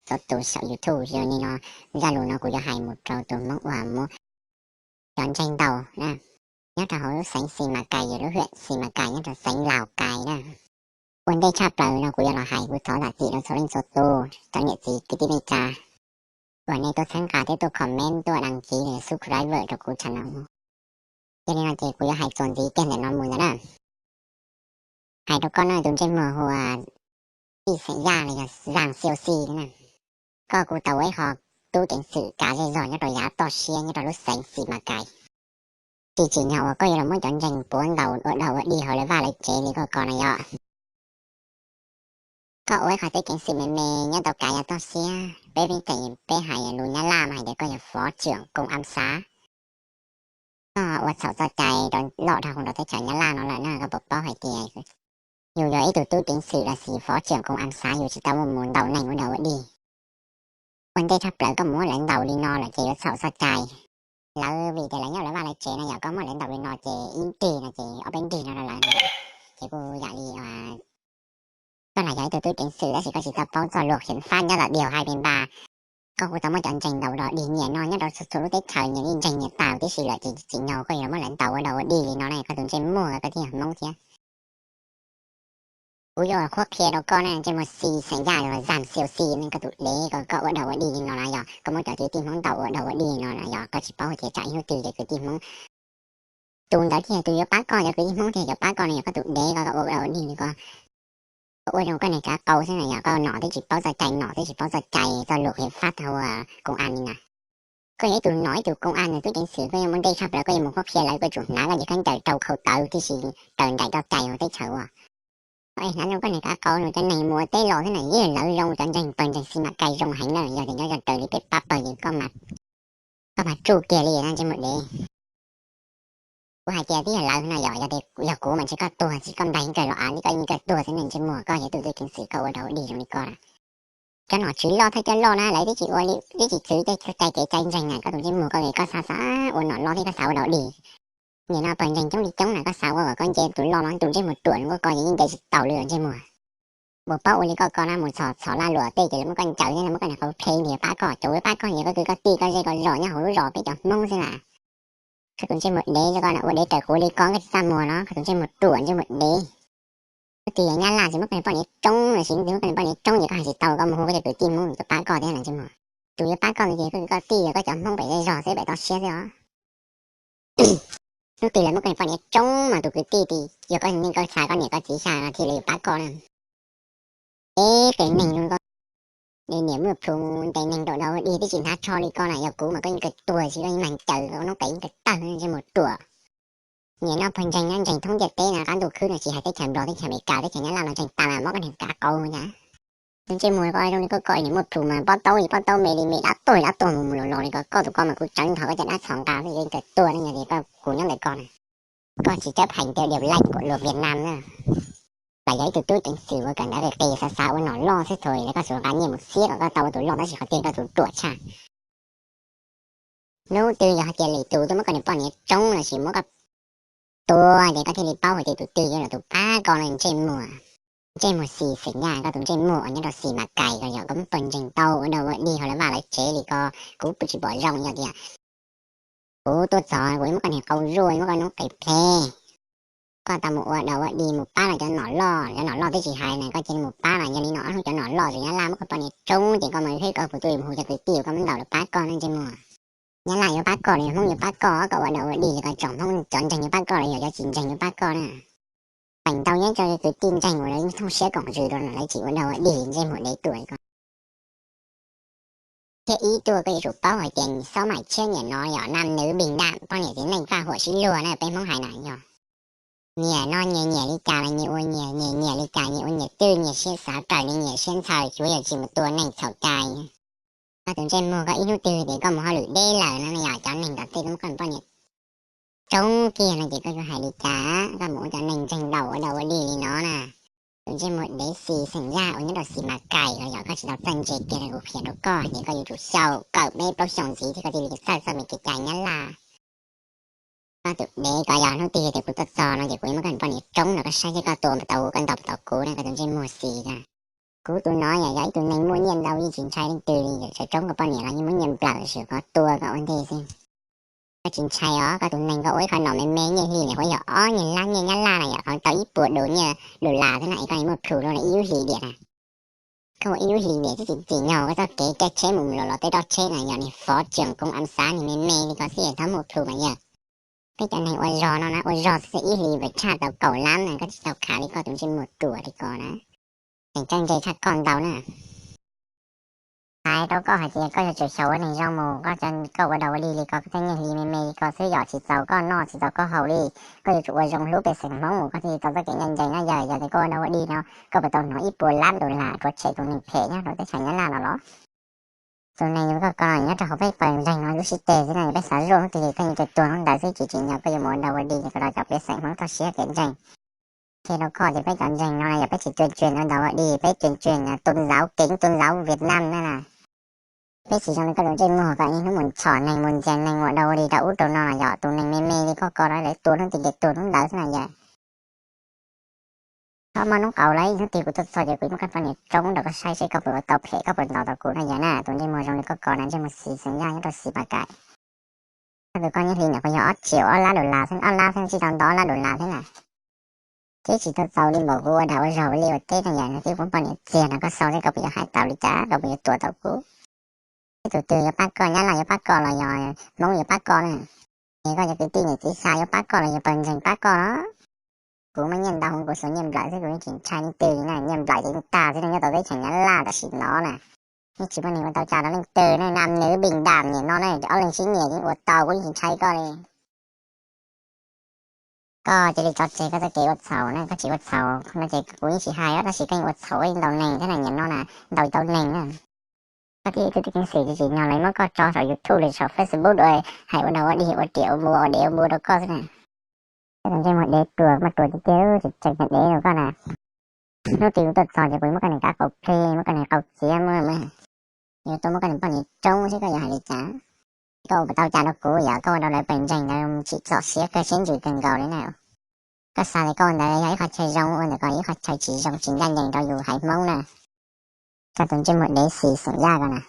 txhua tus saum YouTube. Yog li no, zaj lus no kuv yuav hais mus rau tus Hmoob uas muab cov ntseeg ntaus na, nyob rau hauv lub xeev Xis Mas Kais, yog lub hiam Xis Mas Kais nyob rau xeev Laus Kais na. Ua ntej tshaj plaws no kuv yuav los hais kuv thov zam txim rau txhua leej txhua tus, cov niam txiv kwv tij neej tsa uas nej tuaj txhawb nqa thiab tuaj comment, tuaj đăng ký, subscribe rau kuv channel. Yog li no ces kuv yuav hais txuas ntxiv kiag ntawm no mus ntawd na. Hais rau koj no, tus ntsej muag hu ua Tij Xeem Yaj los yog Zaj Xiau Xi na. Koj kuj tau ua ib qho tub ceev xwm kav zej zog nyob rau yav toj siab nyob rau lub xeev Xis Mas Kais. Tsis tsim nyog uas koj yuav los muab cov ntseeg puav ntaus ua dog ua dig hauv lawv vaj lawv tsev li koj ko na yog. Koj ua ib qho tub ceev xwm me me nyob tau kav yav toj siab, peb peb teem peb hais lus Nyab Laj mas hais tias koj yog phó trưởng công an xã. Koj ua txhaum txoj cai rau loj dhau hauv rau teb chaws Nyab Laj no lawm na, koj puas paub hais tias yus yog ib tug tub ceev xwm los sis phó trưởng công an xã, yus tsis tau muaj mus ntaus neeg ua dog ua dig. Ua ntej tshaj plaws koj mus muab lawv ntaus li no lawm ces yuav txhaum txoj cai. Lawv vim tias lawv nyob lawv vaj lawv tsev no, yog koj muab lawv ntaus li no ces ib nrig no ces ob peb nrig no rau lawv, ces kuj yam li koj los yog ib tug tub ceev xwm tab sis koj tsis tau paub txoj luật hiến pháp nyob dab điều hai mươi ba. Koj kuj tau muab cov ntseeg ntaus ua dog ua dig. Nyiam no nyob rau txhua txhua lub teb chaws nyias li ntseeg nyias tau tib si lawm ces tsis tsim nyog koj yuav muab lawv ntaus ua dog ua dig li no na, koj tus ntsej muag, koj thiaj yog Hmoob thiab. Kuv yuav qhuab qhia rau koj ne, ntsej muag Xi Xeem Yaj los Zaj Xiau Xi ne, koj tus dev ko, koj ua dog ua dig li no na yog koj muab cov kwv tij Hmoob ntaus ua dog ua dig li no na yog koj tsis paub hais tias tsam ib hnub twg cov kwv tij Hmoob, tus ntawd thiaj tus yuav pab koj, cov kwv tij Hmoob thiaj cov pab koj no, yog koj tus dev ko, koj ua dog ua dig li ko. Koj ua zoo koj niag kav qau xwb na yog koj nom twb tsis paub txoj cai, nom twb tsis paub txoj cai, txoj luật hiến pháp hauv công an li na. Koj yog ib tug nom ib tug công an nws tub ceev xwm, koj yuav mus ntej tshaj plaws koj yuav mus qhuab qhia lawv, koj tsum hnav koj cov khaub ncaws rau khau tawv tib si raws nraim txoj cai hauv teb chaws ua. Koj hnav zoo koj niag kav qau no, cov neeg mus ua teb los xwb na, yeej lawv zoo cov ntseeg pawg ntseeg Xi Mas Kais zoo heev na, yog tias nyob zoo raws li peb pab pawg ces koj mas tsuj kiag li na ntsej muag dev. Kuv hais tias twb yog lawv no yog, yog kuv mas ntshe koj tuag tsis koj nplag yeej kawg los av li koj yeej kawg tuag xwb ne ntsej muag, koj yog tus tub ceev xwm koj ua dog ua dig zoo li koj na. Cov nom tswv loj thawj coj loj na lawv twb tsis ua li, twb tsis txwv tej cai kev cai ntseeg na, koj tus ntsej muag koj li koj xav xav ua nom loj thiab koj xav ua dog ua dig. Nim no pawg ntseeg coob li coob na koj xav ua kom koj nce tus loj no, tus ntsej muag ruam zoo koj ko ces yeej nce tsis taus li ntsej muag. Puas paub ua li koj ko na, mus txhom txhom lag luam tej ces lawv muab koj ncaws thiab lawv muab koj niag qau plhe li pab koj, cov uas pab koj nim koj kwv koj tij koj zej koj zos nyob hauv lub zos peb cov Hmoob xwb na. Koj tus ntsej muag dev, koj na ua dev raws kuv li koj, koj tsis txaj muag no, koj tus ntsej muag ruam ntsej muag dev. Koj tus yog Nyab Laj tsis muab koj niag poj niam roob los sis hnub twg muab koj niag poj niam roob ces koj hais tsis tau, koj mus hu koj cov kwv tij Hmoob tus pab koj thiab na ntsej muag. Tus yuav pab koj ces koj kwv koj tij, koj cov Hmoob pem zej zog xwb pem toj siab xwb os. Hnub twg lawv muab koj niag poj niam roob mas tus kwv tij ti yog koj niag neej koj tsa koj niam koj txiv xya no thiaj li yuav pab koj na. Eb, qias neeg zoo koj, niam muaj plhus ntes neeg rau dog ua dig twb tsis hnav tsho li koj na, yog kuv mas koj yeej kawg tuag tsis koj yeej mag ncaws koj noob qes yeej kawg tawg ntsej muag ruam. Nim no pawg ntseeg nyob ntseeg thoob ntiaj teb no qab ntuj khwb no tsis hais teb chaws Nplog teb chaws Amelikas teb chaws Nyab Laj no ntseeg tas mas muab koj niag kav qau ntag. Tus ntsej muag ko zoo li koj ko niam muaj plhus mas pob taub li pob taub me li me dab tuag li dab tuag mus mus los los li ko, koj tus ko mas kuv tsawv nthov koj cov dab txhov nqa yeej kawg tuag ne yog tias koj kuv nyob ntawm ko na. Koj tsis chấp hành theo điều lệnh của luật Việt Nam na. Los yog ib tug tub ceev xwm ua kawm ntawv qis qis xav xav ua nom loj xwb thaum koj tsuas nqa nyiaj mus xiab kom koj tau ua tus loj tab sis qhov twg koj tus ruam tshaj. Hnub twg yog hais tias lwm tus tuaj muab koj niag poj niam roob los sis muab koj tua ces koj thiaj li paub hais tias tus twg yog tus pab koj no ntsej muag. Ntsej muag Xis Xeem Yaj, koj tus ntsej muag uas nyob rau Xis Mas Kais ko yog koj muab pawg ntseeg tau ua dog ua dig hauv lawv vaj lawv tsev li ko, kuv tsis pom zoo yog tias kuv tuaj txog kuv muab koj niag qau zuaj muab koj noob qes plhe. Koj tau mus ua dog ua dig mus pab los cov nom loj, cov nom loj twb tsis hais na koj cia li mus pab los yog li no ob hnub cov nom loj txawm Nyab Laj muab koj poj niam roob ces koj mas hwb koj puas tuaj mus hu cov kwv tij koj muab ntaus los pab koj ne ntsej muag. Nyab Laj yuav pab koj los yog Hmoob yuav pab koj, koj ua dog ua dig li koj tsoom Hmoob cov ntseeg yuav pab koj los yog cov tsis ntseeg yuav pab koj na. Feem ntau nyob rau kwv tij ntseeg uas lawv thooj siab koom zws rau no lawv tsis ua dog ua dig ntsej muag dev tuaj li koj. Thiab ib tuaj koj yuav tsum paub hais tias xab maim tshiab nim no yog nam nữ bình đẳng, poj niam txiv neej faj huam sib luag na peb Hmoob hais na yog. Nyias no nyias nyias li cas los nyias ua nyias, nyias nyias li cas nyias ua nyias twj, nyias siab xav raws li nyias siab ntshaw, tsuav yog tsis mus tua neeg txhaum cai. Koj tus ntsej muag koj ib hnub twg ces koj mus hauj lwm deb lawm no yog cov neeg tom tej muab koj poj niam roob kiag no ces koj yuav hais li cas, koj mus ua cov neeg ntseeg daus ua dog ua dig li no na. Tus ntsej muag dev Xis Xeem Yaj uas nyob rau Xis Mas Kais los yog koj tsis tau txawj ntse kiag li kuv qhia rau koj ces koj yuav tsum xyaum kawm peb plaub xyoos ntxiv thiab koj thiaj li txawj txoj me kev cai Nyab Laj. Koj tus dev ko yog hnub twg tias kuv tuaj txog no ces kuv yuav muab koj poj niam roob los koj saib seb koj tua puas tau, koj ntaus puas tau kuv na koj tus ntsej muag Xis na. Kuv tus no yog, yog ib tug neeg muaj nyiaj ntau yeej tsis ntshai leej twg li, yog tseem tsoob koj poj niam los yeej muab nyiaj nplawm, tsuas koj tua koj ua ntej xwb. Koj tsis ntshai os, koj tus neeg koj ua ib qho nom me me nyiaj hli nim qhuav yog ob nyuag lab nyiaj Nyab Laj na yom, qhov tau ib puas du nyiaj dollar xwb na, es koj muaj plhus rau ib lub hlis diam na. Koj ua ib lub hlis diam twb tsis tsim nyog koj txoj kev caij tsheb mus los los tej roj tsheb na, yog niag fov tseem koom am xav niag me me li ko xwb es txhob muaj plhus mas yog. Peb cov neeg ua zog no na, ua zog xwb ib hlis npam tshaj tau kaum lab na, koj tsis tau khav li koj tus ntsej muag ruam li ko na. Tseem txawj ntse tshaj koj ntau na. Hais rau koj hais tias koj yuav tsum xyaum ua neeg zoo mus, koj, koj ua dog ua dig li ko, koj tej nyiaj hli me me li ko xwb yom, tsis txaus koj noj tsis txaus koj haus li. Koj yuav tsum ua zoo hlub pej xeem Hmoob mus, koj thiaj li tau txoj kev ncaj ncees na. Yog, yog tias koj ua dog ua dig no, koj puas tau hnov ib puas lab dollar rhuav tshem tus neeg phem nyob rau teb chaws Nyab Laj no los? Tus neeg uas koj koj no nyob rau hauv peb pawg ntseeg no lub sib teg xwb na, peb xav zuaj hnub twg koj yeej tuag hnub ntawd xwb, tsis tsim nyog koj yuav mus ua dog ua dig ces koj rau cov pej xeem Hmoob txoj siab kev ntseeg. Qhia rau koj tias peb cov ntseeg no na yog peb tsis tuyên truyền ua dog ua dig, peb tuyên truyền tôn giáo, kính tôn giáo Việt Nam na. Peb tsis zoo li koj tus ntsej muag kom ib hnub mus ntxhov neeg mus ntxias neeg ua dog ua dig rau ub rau no los yog tus neeg me me li koj ko no lawv tua hnub twg ces tuag hnub ntawd xwb na yom. Txhob mob noob qau lawm, hnub twg kuv tuaj txog ces kuv muab koj poj niam tsoob rau koj saib seb koj puas ua tau phem, koj puas ntaus tau kuv na yom na. Tus ntsej muag zoo li koj ko na, ntsej muag xis xeem Yaj nyob rau xis Pas Kaim. Koj tus koj nyiaj hli nim qhuav yog ob triệu, ob lab dollar xwb, ob lab xwb tsis tau ntau ob lab dollar thiab na. Twb tsis tau txaus li npaum kuv ua dag ua zog ua liaj ua teb no yom, nws twb muab poj niam txiag no, koj xav seb koj puas yuav hais tau li cas, koj puas yuav tuav tau kuv. Ib tug twg yuav pab koj, Nyab Laj yuav pab koj los yog Hmoob yuav pab koj na? Es koj cov kwv tij niam txiv xa yuav pab koj los yog pawg ntseeg pab koj los? Kuv muaj nyiaj ntau heev, kuv xuas nyiaj nplawm xwb, kuv yeej tsis ntshai leej twg li na. Nyiaj nplawm ces yeej tag xwb na, nyob tau teb chaws Nyab Laj tam sim no na. Yeej tsis muaj neeg ua tau cas rau leej twg na, nam nữ bình đẳng niam no na, ob leeg sib nyiam yeej ua tau, kuv yeej tsis ntshai koj li. Koj cia li tso tseg koj txoj kev ua txhaum na, koj tsis ua txhaum no ces kuv yeej tsis hais os, tab sis koj yeej ua txhaum ua ntau neeg thiab na, nim no na, ntaus tau neeg na. Koj twb yog ib tug txiv neej xwm tsis tsim nyog lawv muab koj tso saum YouTube los saum Facebook dua, hais ua dog ua dig ua riam ua npua ua dev ua npua rau koj xwb na. Koj tus ntsej muag dev ruam, muaj ruam tiag tiag, tseem tseem dev rau koj na. Hnub twg kuv tuaj txog ces kuv muab koj niam kav qau plhe, muab koj niam qau txiav muab, yuav tuaj muab koj niam poj niam tsoob seb koj yuav hais li cas. Koj ua puas tau cas rau kuv, yog koj ua rau lawv pawg ntseeg ntawd tsim txom siab kawg siab ntsws kawg nkaus li na. Koj xav tias koj ua ntawd yog ib qho chaw zoo, ua ntawd kom ib qho chaw tsis zoo tsis ncaj ncees rau yus haiv Hmoob na. Koj tus ntsej muag dev xis xeem Yaj ko na.